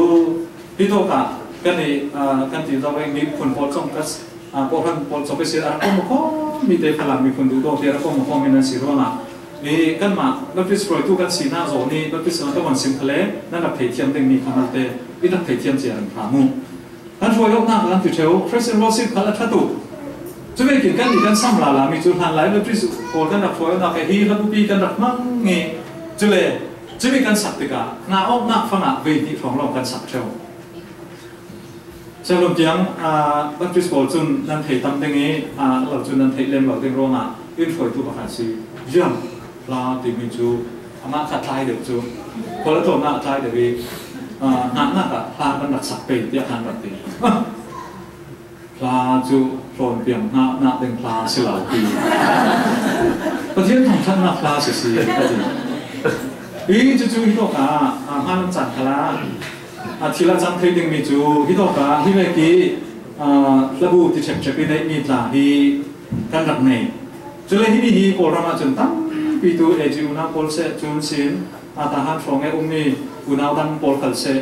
Hi tawkah kan i, aa, kan ti zawk i miphun pawl cawng ka s-, aa, kawhhran pawl cawng ka si a rak kawm a khawm mi te Falam miphun duhdawk te a rak kawm a khawm mi nan si ruangah i kanmah Baptist hruaitu kan sinak zawn i Baptist kan sim kha le nan rak theithiam ding mi kha malte i rak theithiam cia ring hram uh. Kan hruai awknak kan ti ṭheu, praise and worship kha a ṭhat uh. Cuvekin kan i kan sam lala mi cu hlanlai Baptist pawl kan rak hruai awknak hi hlabupi kan rak hmang i cule cumi kan sak tikah hna awknak fangah vei hnih hrawng lawng kan sak ṭheu. Sialom tiang, aa, Baptist pawl cun nan thei tam ding i, aa, lo cun nan thei lem lo ding ruangah in hruaitu pakhat si. Ziang hla timi cu amah kha tlai deuh cu, khual a tlawmnak a tlai deuh i, aa, hnahnak ah hla kan rak sak pei tiah hlan rak ti. Hla cu hlawn piang hnahnak ding hla si lo ti. Pathian thangṭhatnak hla si si ka ti. Hi cucu hi tawkah, aa, hmalam caan khalah a thil a cang thei dingmi cu hi tawkah hi vek i, aa, hlabu ti ṭhepṭhep i neihmi tla hi kan rak nei. Cule himi hi Kawlram ah cun tampi tu A G unau pawl seh cun sin, aa, Tahan hrawng e ummi unau dang pawl khal seh.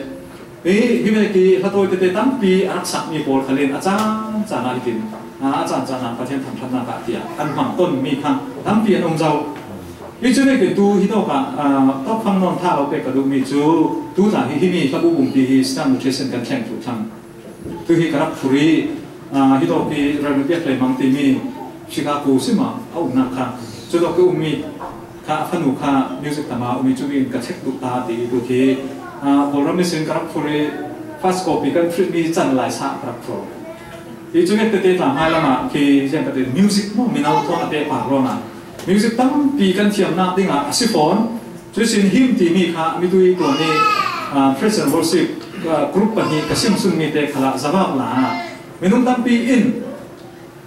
Hi, hi vek i hlatawi tete tampi a rak sakmi pawl khal in a caan caan ah hitin, aa, a caan caan ah Pathian thangṭhatnak ah tiah an hmang tonmi kha tampi an um zo. Hi cu vekin tu hi tawkah, aa, tawkfang nawn ṭha lo pek ka duhmi cu tu tla hi himi hlabu pumpi hi Stan Nutrition kan thleng thluh thlang. Tu hi ka rak phur i, aa, hi tawk i Ralmi Piak Hlei Mang timi Chicago sim ah a umnak kha cu tawk i ummi kha a fanu kha music tam a um i cu in ka check duh ta ti i tu khi, aa, Kawlram ihsin ka rak phur i first copy kan print mi can lai sa ka rak phur. Hi cu vek tete tla hmailam ah khi ziang ka ti music maw mino thawn a pehpar ruangah music tampi kan thiamnak dingah a si fawn. Cuihsin hymn timi kha mitui tuan i, aa, praise and worship, aa, group pahnih ka sim sunmi te khalah zavak la ah minung tampi in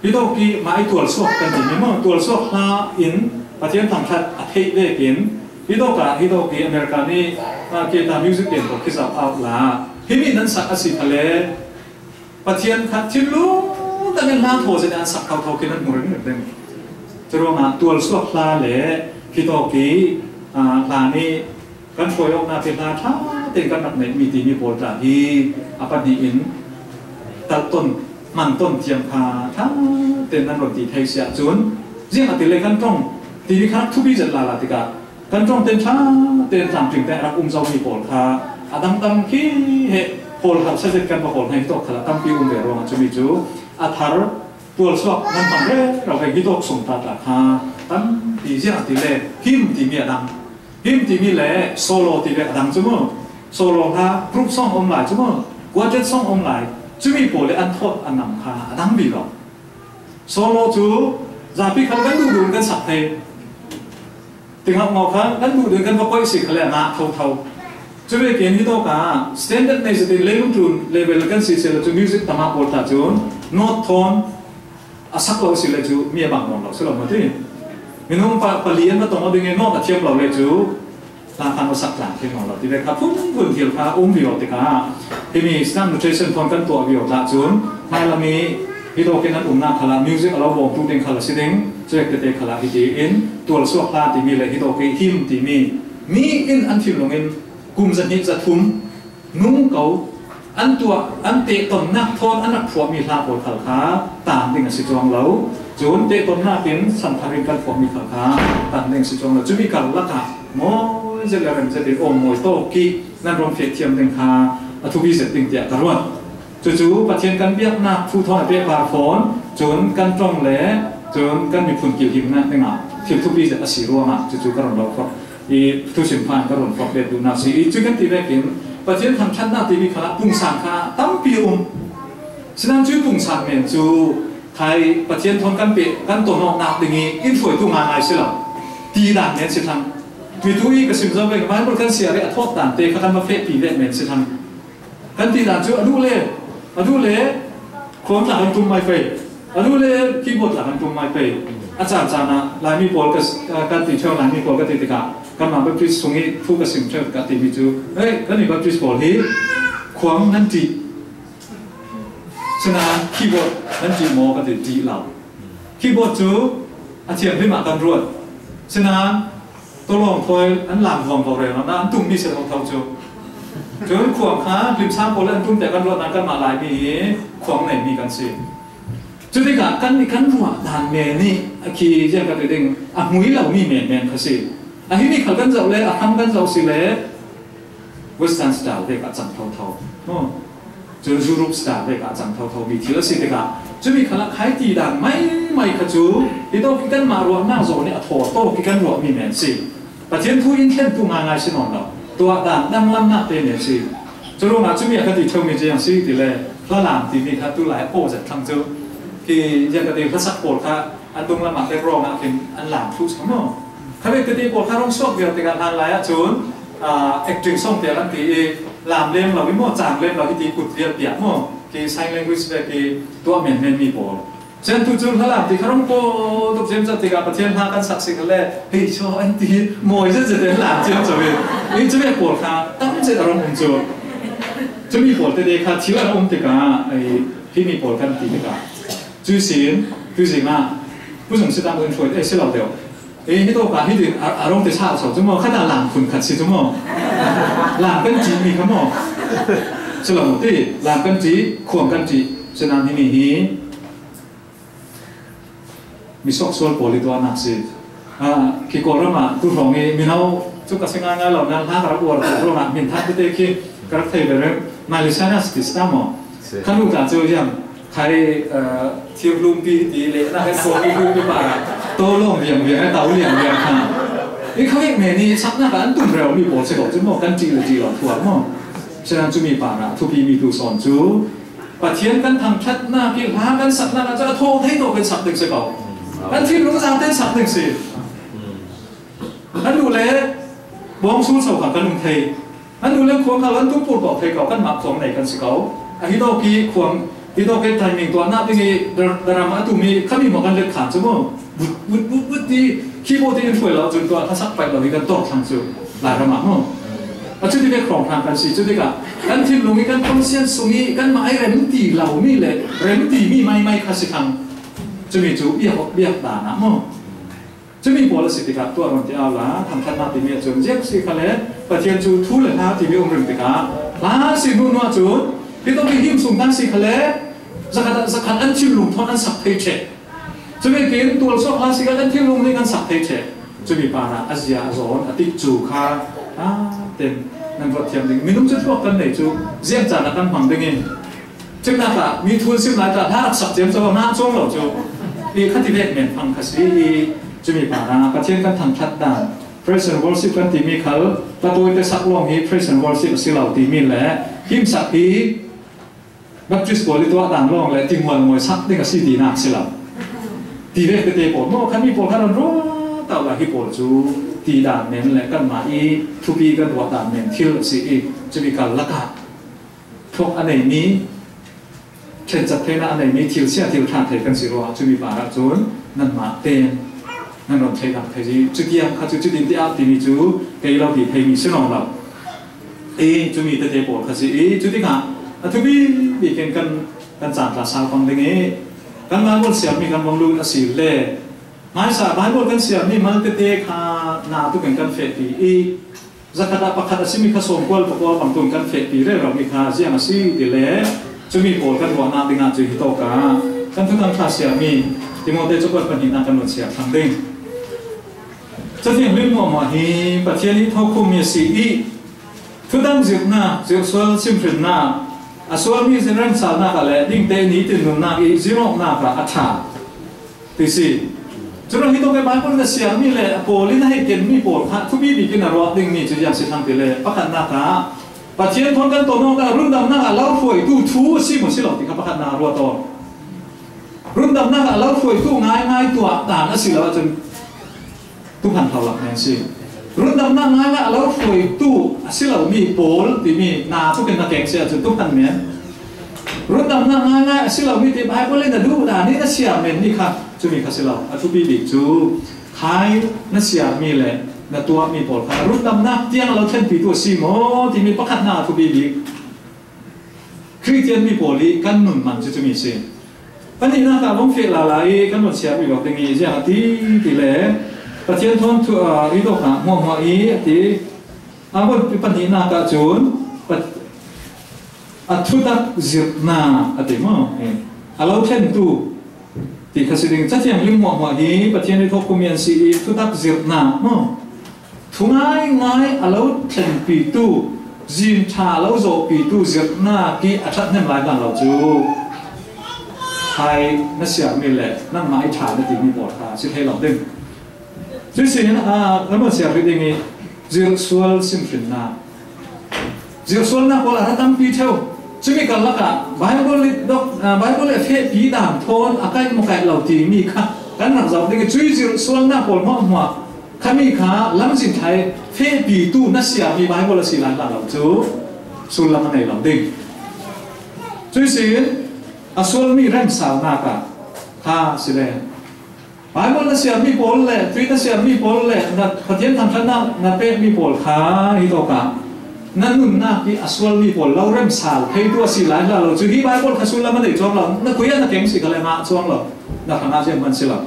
hi tawk i mah i tualsuak kan timi maw, tualsuak hla in Pathian thangṭhat a theih vekin hi tawkah hi tawk i America nih, aa, Keta music pen pawl khi zoh awk la himi nan sak a si kha le Pathian kha thinlung dang in hla thaw zet an sak thotho khi nan hmu ringring ding. Curuangah tualsuak hla le hi tawk i, aa, hla nih kan hruai awknak hi hla ṭha tein kan rak neihmi timi pawl tla hi a pahnih in kalh ton, hman ton tiang kha ṭha tein nan run ti thei si ahcun ziangahtile kan ṭong timi kha rak thupi zet lala tikah kan ṭong ten ṭha ten tlamtling te a rak um zomi pawl kha a dangdang khi he pawl hauh sa zet kan va hawl hna hi tawk khalah tampi um ve ruangah cumi cu a thar tualsuak nan hmang rero ve hi tawk sung ta ta kha Tampi ziah ti le, hymn timi a dang. Hymn timi le solo ti vek a dang cu mu. Solo hla, group song om lai cu mu. Quartet song om lai. Cumi pawl le an thawt a nam kha a dang vivo. Solo cu zapi khal kan duh duh kan sak thei. Tingauh ngau khan kan duh duh kan va koih si khale a ngah thotho. Cuvekin hi tawk ah standard nei zetin leilung tlun level kan si sehla cu music tama pawl ta cun note thawn a sak lo si le cu mi a bang nawn lo si lo maw ti. Minung pa, pali an va tong a ding i note a thiam lo le cu hla khan va sak tlang thei nawn lo ti ve kha phunphun thil kha um vivo tikah himi Sinaang Nutrition thawn kan tuah vivo tah cun hmailam i hi tawkin an umnak khalah music a lo bawmtu ding khal a si ding. Cuek tete khalah hiti in tual suak hla timi le hi tawk i hymn timi mi in an thinlung in kum zahnih zathum nung ko an tuah, an tehtonnak thawn an rak phuahmi hla pawl khal kha tang ding a si cuang lo. Cun tehtonnak in santhar in kan phuahmi khal kha tang ding a si cuang lo. Cumi karlak ah mawi zet le rem zet in awm mawi tawk i nan rom feh thiam ding kha a thupi zet ding tiah ka ruat. Cucu Pathian kan biaknak thu thawn a pehpar fawn, cun kan ṭong le cun kan miphun kilhimnak dingah thil thupi zet a si ruangah cucu ka ron lo fak. I thusim phan ka run fak bet duhnak si. I cui kan ti vekin Pathian thangṭhatnak timi khalah pungsan kha tampi a um. Sinain cui pungsan men cu khai Pathian thawn kan peh, kan ton awknak ding i in hruaitu ngaingai si lo. Ti dan men si thlang. Mitu i ka sim zo ve, Bible kan siar i a thawt dan te kha kan va fehpi ve men si thlang. Kan ti dan cu a duh le, a duh le khuang tla kan tum mai pei, a duh le keyboard tla kan tum mai pei. A caan caan ah Laimi pawl ka, ka, kan ti ṭheu, Laimi pawl ka ti tikah kanmah Baptist sung i thu ka sim ṭheu ka timi cu, hei, kan i Baptist pawl hi khuang nan ṭih, sinain keyboard nan ṭih maw ka ti, ṭih lo. Keyboard cu a thianghlim ah kan ruat. Sinain tawlawng thawi an lam huam ko rero nain an tummi si thotho cu. Cun khuang kha hlimsang pawl an tumte kan ruat nain kanmah Laimi hi khuang neimi kan si. Cutikah kan, kan ruah dan men nih a khi ziang ka ti ding a hmui lomi men men kha si. A himi khal kan zoh le a hram kan zoh si le Western style vek ah cang thotho. Maw? Cun Europe style vek ah cang thotho mi thil a si tikah cumi khalah khai ti dan maimai kha cu hi tawk hi kanmah ruahnak zawn i a thaw tawk i kan ruahmi men si. Pathian thu in thlentu ngaingai si nawn lo. Tuah dan danglamnak te men si. Cu ruangah cumi a ka ti ṭheumi cu ziang si ti le hlalam timi kha tu lai a paw zet thlang cu khi ziang ka ti hlasak pawl kha an dunglam ah background ah khin an lam thluh cang maw? Khavek tete pawl kha rung suak viar tikah hlanlai ah cun, aa, acting sawng tiang an ti i lam lem lo i maw, cang lem lo i ti kut viar piak maw? Ki sign language vek i tuah menmen mi pawl. Cun tu cu hlalam ti kha rung paw tuk cem cat tikah Pathian hla kan sak si kha le hei chaw an ti mawi zet zet in lam cem co i, i cu vek pawl kha tam zet a rung um cu. Cumi pawl tete kha thil a rung um tikah ei, himi pawl kan ti tikah Cui sin, cui sin ah, pu zung si tang in hruai, eh, si lo deuh. Eh, hi tawk ah, hi din, a, a rong te sa so cu maw, khat ah lang phun khat si cu maw. Lang kan ṭih mi kha maw. Si lo ti, lang kan ṭih, khuang kan ṭih, si nan hi mi hi. Mi sok sual pawl i tuahnak si. Ah, khi Kawlram ah tu hrawng i mino cu ka si ngaingai lo, nan hla ka rak uar tu hrawng ah min thak tete khi ka rak thei ve reng. Malaysia na si ta maw? Si. Ka nu ta cu hiam, khai, eh, thir hlumpi ti le na khai sual hlumpi pa to lawng viang viang, to liang liang kha. I kha vek men i saknak ah an tum reu mi pawl si ko cu maw, kan ṭih le ṭih lo thuak maw? Sinan cumi pa na thupi mi tu sawn cu Pathian kan thangṭhatnak i hla kan saknak ah cu a thaw thei tawk kan sak ding si ko. Kan thinlung zate sak ding si. Kan duh le bawng sul so kha kan um thei. Kan duh le khuang kha kan tum pur tawk thei ko, kanmah khuang nei kan si ko. A hi tawk i khuang, hi tawk i timing tuahnak ding i dar-, daram a tum i khami maw kan let khan cu maw? Vut, vut, vut, vut ti, keyboard ti in hruai lo cun tuah hlasak paih lo i kan tawk thlang cu. Lairam ah maw? A cuti vek hrawnghrang kan si, cutikah kan thinlung i kan conscience sung i kanmah i rem ti lo mi le rem ti mi maimai kha si thlang. Cumi cu biak, biak dan ah maw? Cumi pawl a si tikah tuah run ti au la, thangṭhatnak timi ah cun ziak si kha le Pathian cu thu le hla timi um ring tikah hla si hnu hnu ah cun hi tawk i him sung hna si kha le zakhat, zakhat an thinlung thawn an sak thei ṭheh. Cuvekin tual suak hla si kha an thinlung nih kan sak thei ṭheh. Cumi pa na a zia a zawn a tik cu kha a ten nan ruat thiam ding. Minung cu thluak kan nei cu ziang caan a kan hmang ding in Cemnak ah mi thu an sim lai ta hla rak sak ciamco a ngah cuang lo cu i khati vek men phang kha si i Cumi parah Pathian kan thangṭhat dan, praise and worship kan timi khal, ka tawite sak lawng hi praise and worship a si lo timi le, hymn sak hi Baptist pawl i tuah dan lawng le, ti mualmual sak ding a si tinak si lo. Ti vek tete pawl, maw, khan mi pawl khan an ruah tau lai hi pawl cu, ti dan men le, kanmah i thupi kan ruah dan men thil a si i, cumi kal lakah thluak a neimi, ṭhencat theihna a neimi thil sia thil ṭha thei kan si ruah, cumi parah cun nanmah ten nan ron thei dang thei hi. Cutiang kha cu cutin ti ah timi cu kei lo ti theimi si nawn lo. I cumi tete pawl kha si i, cutikah a thupi bikin kan, kan caan tla sau fang ding i, kan Bible siarmi kan vong lut a si le, hmaisa Bible kan siarmi mal tete kha na tukin kan fehpi i, zakhat ah pakhat a simi kha sawmkual pakua bang tun kan fehpi rero mi kha ziang a si ti le, cumi pawl kan ruahnak dingah cu hi tawkah kan Thuthang ṭha siarmi Timote cakuat pahnihnak kan run siar thlang ding. Cathiang hlim hmuahhmuah hi Pathian i thawkkhummi a si i, thudang zirhnak, zirhsual simhrinnak, a sualmi zin remsalnak ah le dingte nitin nunnak i zirhawknak ah a ṭha ti si. Cun hi tawk i Bible na siarmi le a pawl in a hei kenmi pawl kha thupi bikin a ruah dingmi cu ziang si thlang ti le, pakhatnak ah Pathian thawn kan ton awk ah rundamnak ah lo hruaitu thu a si maw si lo ti kha pakhatnak a ruah tawn. Rundamnak ah lo hruaitu ngaingai tuah dan a si lo ahcun, tuphan hlo lak men si. Rundamnak ngaingai a lo hruaitu a si lomi pawl timi na tukin na keng si ahcun tuphan men. Rundamnak ngaingai a si lomi ti Bible in a duh dan i na siar men mi kha cumi kha si lo. A thupi bik cu khai na siarmi le na tuahmi pawl kha rundamnak tiang a lo thlenpitu a si maw timi pakhatnak a thupi bik. Khristian mi pawl i kan nun man cu cumi si. Pahnihnak ah vong feh lala i kan vun siarmi lo ding i ziang a ti ti le Pathian thawn thu, aa, i dawkah hmuahhmuah i a ti. A vun pahnihnak ah cun pat-, a thutak zirhnak a ti maw? A lo thlentu ti kha si ding. Cathiang hlim hmuahhmuah hi Pathian i thawkkhummi an si i thutak zirhnak maw? Thu ngaingai a lo thlenpitu, zin ṭha a lo zawhpitu zirhnak i a ṭhathnem lai hna lo cu, khai na siarmi le nangmah i ṭha na timi pawl kha si thei lo ding. Cuih sin, aa, kan vun siar hrih ding i zirhsual simhrinnak, zirhsualnak pawl a ra tampi ṭheu. Cumi karlak ah Bible i dok, aa, Bible i a fehpi dan thawn a kaih maw kaih lo timi kha kan rak zoh ding i, cuih zirhsualnak pawl hmuahhmuah khami kha lamzin thlai fehpitu na siarmi Bible a si lai hna lo cu sullam a nei lo ding. Cuih sin a sualmi remsalnak ah kha si le, Bible na siarmi pawl le, tui na siarmi pawl le, na Pathian thangṭhatnak na pekmi pawl kha hi tawkah na nunnak i a sualmi pawl lo remsal theitu a si lai hna lo cu, hi Bible kha sullam a nei cuang lo, na khui ah na keng si kha le ngah cuang lo, na hrangah ziang hman si lo.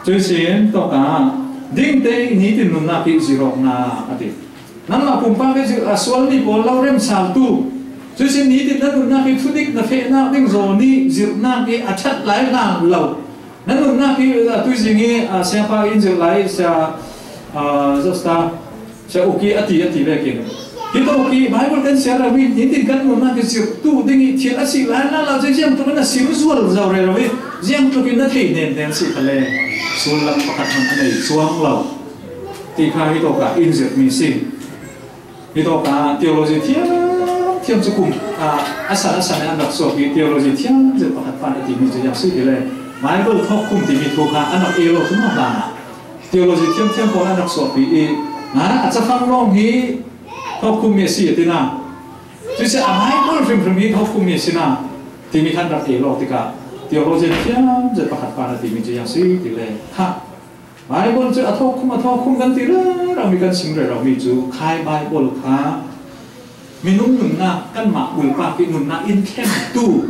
Cuih sin tawkah dingte i nitin nunnak i zirhawknak a ti. Nangmah pumpak i zirh, a sualmi pawl lo remsaltu, cuih sin nitin na nunnak i thudik na fehnak ding zawn i zirhnak i a ṭhat lai hna lo. Na nunnak i, a, tuizing i, a, siapa in zirh lai, sia, a, Zosta, sia Uki a ti, a ti vekin. Hi tawk i Bible kan siar rami nitin kan nunnak i zirhtu ding i thil a si lai hna lo, ziangtluk in a sim zual zo rero i ziangtluk in na thei nen nen si kha le sullam pakhat hmanh a nei cuang lo. Ti kha hi tawkah in zirhmi si. Hi tawkah theology thiam thiam cu kum, ah, a san a san an rak suak i theology thiam zet pakhat pan a timi cu ziang si ti le, Bible thawkkhum timi thu kha an rak ei lo cu hna hna. Theology thiam thiam pawl an rak suakpi i, ah, a cafang lawng hi thawkkhummi a si a ti na. Cucaah a Bible hrimhrim hi thawkkhummi a si na timi khan rak ei lo tikah theology thiam zet pakhat pan a timi cu ziang si ti le, kha Bible cu a thawkkhum, a thawkkhum kan ti rero mi, kan sim rero mi cu khai Bible kha minung nunnak, kanmah bulpak i nunnak in thlentu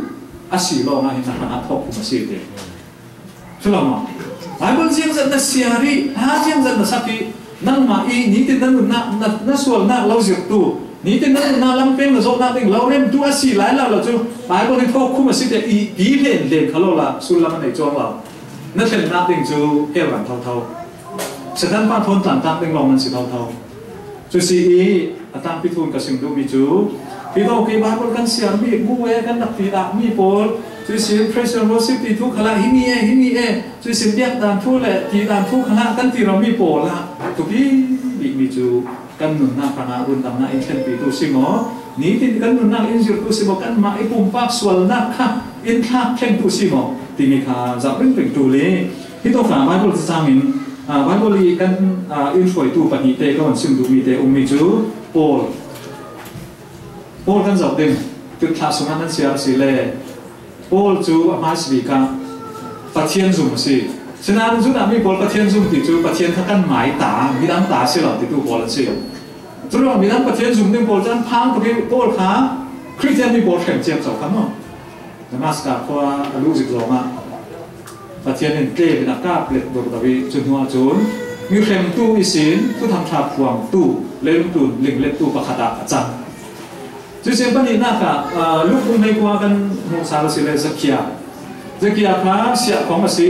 a si lawngah hin a thawkkhum a si ti. Cu lo maw? Bible ziangzat na siar i, hla ziangzat na sak i, nangmah i nitin na nunnak, na, na sualnak lo zirhtu, nitin na nunnak lam peng na zawhnak ding lo remtu a si lai lo, lo cu Bible hi thawkkhum a si te i, pi hlen hlen kha lo la, sullam a nei cuang lo. Na thlennak ding cu hell ran thotho. Satan pa thawn tlantak ding lawng nan si thotho. Cu si i, a tangpi thun ka sim duhmi cu, hi tawk i Bible kan siarmi, bu e kan rak ti dahmi pawl, Cuisin praise and worship ti thu khalah hi ni e, hi ni e. Cuisin biak dan thu le ti dan thu khalah kan ti lo mi pawl ah thupi bik mi cu kan nunnak hrangah rundamnak in thlenpitu si maw? Nitin kan nunnak in zirtu si maw? Kanmah i pumpak sualnak kha in thlak thlengtu si maw? Timi kha zoh ringring ṭul i, hi tawkah Bible cacang in, aa, Bible i kan, aa, in hruaitu pahnih te ka van sim duhmi te ummi cu Paul, Paul kan zoh ding. Kutthlah sungah nan siar a si le Paul cu a hmaisabik ah Pathian zum a si. Sinain Judah mi pawl Pathian zum ti cu Pathian kha kanmah i ta, midang ta si lo titu pawl an si. Curuangah midang Pathian zum ding pawl cu an phang tuk i Paul kha Khristian mi pawl hrem ciamco kha maw? Damaska khua a luh zik zongah Pathian in tlem in a kap let dur do i cu hnuah cun mihremtu ihsin Thuthang ṭha phuangtu, leilungtlun linglettu pakhat ah a cang. Cuihsin pahnihnak ah, aa, Luke bung hleikua kan hmuh sal a si le Zakia. Zakia kha siahkhong a si.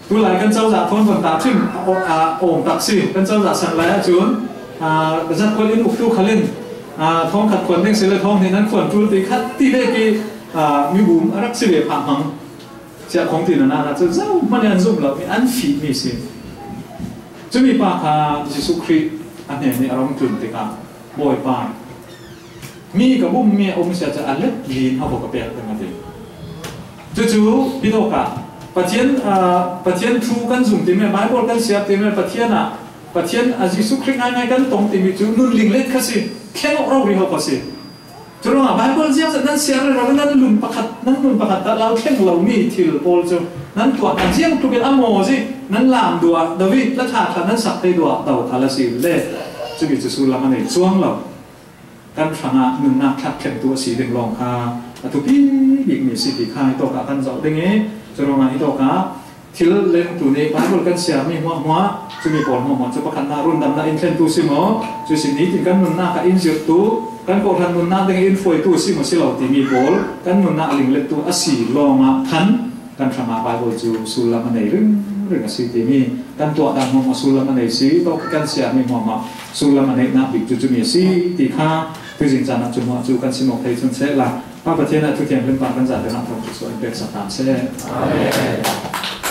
Tulai kan cozah thawn von tahṭhim a, a, a awm tak si. Kan cozah san lai ahcun, aa, zakkual in uktu khal in, aa, thawng khat khuan ding si le thawng hnih nan khuan ṭul ti khat ti vek i, aa, mibum a rak si ve phah hmang. Siahkhong ti nan ah cun zohhmanh in an zumh lo i an fihmi si. Cumi pa kha Jesuh Khrih a hnen i a rung tlun tikah, Bawipa, mi ka bummi a um si ahcun a let lin hau ka pek ding a ti. Cucu hi tawkah Pathian, aa, Pathian thu kan zum timi, Baibal kan siar timi, Pathian ah, Pathian a Jesuh Khrih ngaingai kan tong timi cu nun linglet kha si, thleng awk rori hau kha si. Curuangah Baibal ziangzat nan siar rero, nan lun pakhat, nan lun pakhat dah lo thleng lomi thil pawl cu nan tuah, nan ziang tuk in a maw si, nan lam duah do i, la ṭha ṭha nan sak thei duah do kha la si le, cumi cu sullam a nei cuang lo. Kan hrangah nunnak thlak thlengtu a si ding lawng kha a thupi bikmi a si ti kha hi tawkah kan zoh ding i, curuangah hi tawkah thil lengtu nih Baibal kan siarmi hmuahhmuah, cumi pawl hmuahhmuah cu pakhatnak rundamnak in thlentu si maw? Cuihsin nitin kan nunnak ah in zirtu, kan kawhhran nunnak ding in hruaitu si maw si lo timi pawl kan nunnak a linglettu a si lawngah khan kan hrangah Baibal cu sullam a nei ringring a si timi kan tuahdan hmuahhmuah sullam a nei si, tawk kan siarmi hmuahhmuah sullam a neihnak bik cu cumi a si ti kha tuzing caan ah cu hmuah cu kan sim awk thei cun sehla, Pa Pathian ah thuthiang hlimpa kan zate ah thawngṭha suah in peksak hram seh. Amen.